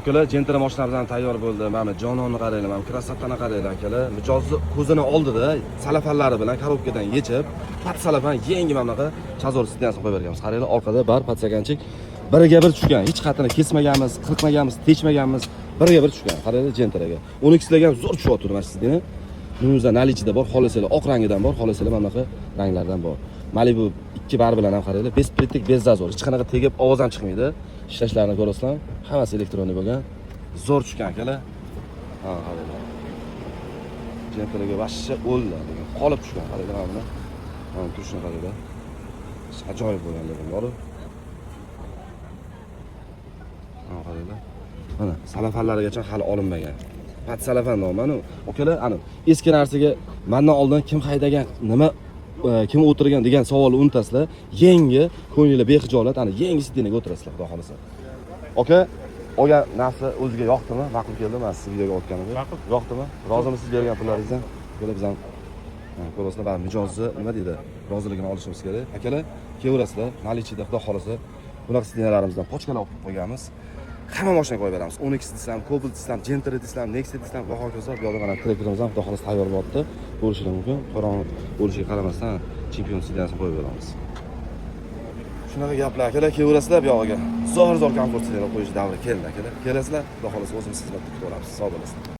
Akalar, Gentra mashinamiz ham tayyor bo'ldi. Mana jononni qaranglar, mana красота ni qaranglar, akalar. Mijozni ko'zini oldida salafanlari bilan korobkadan yechib, под salafan yangi mana bunaqa Chazor сиденья sini qo'yib berganmiz. Qaranglar, orqada bar подстаканчик biriga bir tushgan. Hech qatini kesmaganmiz, qirqmaganmiz, teshmaganmiz. Biriga bir tushgan. Qaranglar Gentraga. 12 sizlarga ham zo'r tushyapti mana shu сиденье. Bunimizda наличие da bor, xohlasanglar oq rangidan bor, xohlasanglar mana bunaqa ranglardan bor. Malibu ikki bar bilan ham qaranglar, без притык, без зазор. Hech qanaqa tegib ovoz ham chiqmaydi. Ishlashlarni ko'rasizlar, hammasi электронный bo'lgan. Zo'r tushgan, akalar. Ha, qaranglar. Gentraga вообще o'ldi degan. Qolib tushgan, qaranglar mana buni. Mana turishini qaranglar. Ajoyib bo'lgan lekin bor. Ha, qaranglar. Mana salafanlarigacha hali olinmagan. Под salafan nomanu. Akalar, ani eski narsaga mandan oldin kim haydagan, nima kim o'tirgan degan savolni unutasizlar. Yangi ko'ngillar bexijolat, ana yangi сиденье ga o'tirasizlar, xudo xohlasa. Aka, olgan narsa o'ziga yoqdimi? Ma'qul keldimi? Man sizni videoga otganimda. Ma'qul. Yoqdimi? Rozimisiz bergan pullaringizdan? Akalar, biz ham ha, ko'rasizlar, baribir mijozni nima deydi, roziligini olishimiz kerak. Akalar, kelaverasizlar, наличие da xudo xohlasa bunaqa сиденье larimizdan pochkalab olib qo'yganmiz. Hamma mashina qo'yib beramiz. 12 desam, Cobalt desam, Gentra desam, Nexia desam va hokazo. Bu yoqda mana trektorimiz ham xudo xohlasa tayyor bo'lyapti. Ko'rishingiz mumkin. Qorong'i bo'lishiga qaramasdan chempion сиденья sini qo'yib beramiz. Shunaqa gaplar, akalar, kelaverasizlar bu yog'iga. Zo'r zo'r komfort сиденье qo'yish davri keldi, akalar. Kelasizlar, xudo xohlasa o'zimiz xizmatda kutib olamiz. Sog' bo'lasizlar.